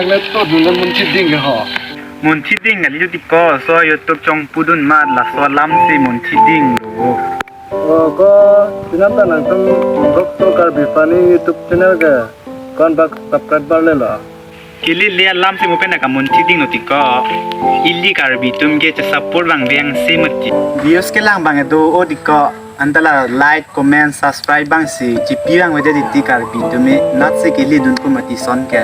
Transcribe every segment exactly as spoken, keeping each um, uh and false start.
Met to dun lo Munthiding ke ho. Munthiding kali tiko, laso YouTube chongpudun amat laso alam si Munthiding lo. O ko, pinam ta nangtum Rock to Karbi Funny YouTube channel ke ko-an bak subscribe bar le lo? Kili le alam si mo pen ka Munthiding lo tiko. Ili Karbi atum ke chesupport abang vangsi mati. Views kelang abang do o tiko. Anta la like, comment, subscribe abang si chipi vang avedet titi Karbi atum e, natsi kili dun pu mati ason ke.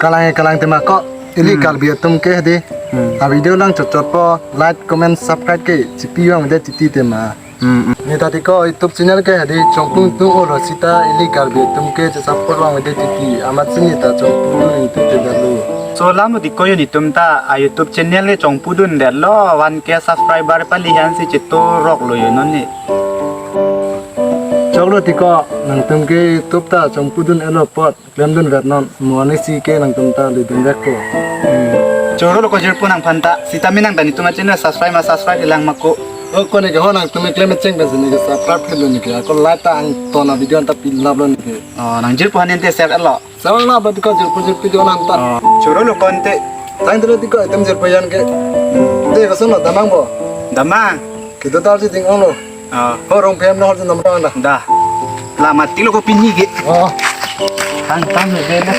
Kalang e, kalang tema ko, ili Hmm. Karbi atum ke hedi. Hmm. A video lang chot chot po, like, comment, subscribe ke chipi vang avedet titi tema. Hmm, hmm. Ne ta tiko YouTube channel ke hedi chongpudun tung o lo seta ili Karbi atum ke chesupport vang avedet titi. Amatsi ne ta chongpudun titi det lo. So alam lo tiko, yo netum ta a YouTube channel ke chongpudundet lo, one K subscriber pali aphan si chetorok lo yo non ne. Choklo tiko, nangtum ke YouTube ta chongpudun-et lo apot klemdunvet non, mo ansi ke nangtum ta lidunvek ko. Choro lo ko jirpo nangphan ta, sitame nang ta netum a channel subscribe ma subscribe lang ma ko. O ko ne ke ho nangtum klem cheng pensi ne ke subscribe ke lo ne ke, ako like ta angton a video anta pilap lo ne ke. O, nang jirpo aphan ante share lo. Samang na abang tiko jirpo jirpi do nang ta. O, choro lo ko ante. Tang dulu tiko item jirpo yan ke. De, kasonlo, damnang bo? Damnang. Kedo ta arsi ding-ong lo. O. Ho, rong pem na ho, jin damnang da. Da. La mati lo ko pini ke. O. Tang, tang, de, de.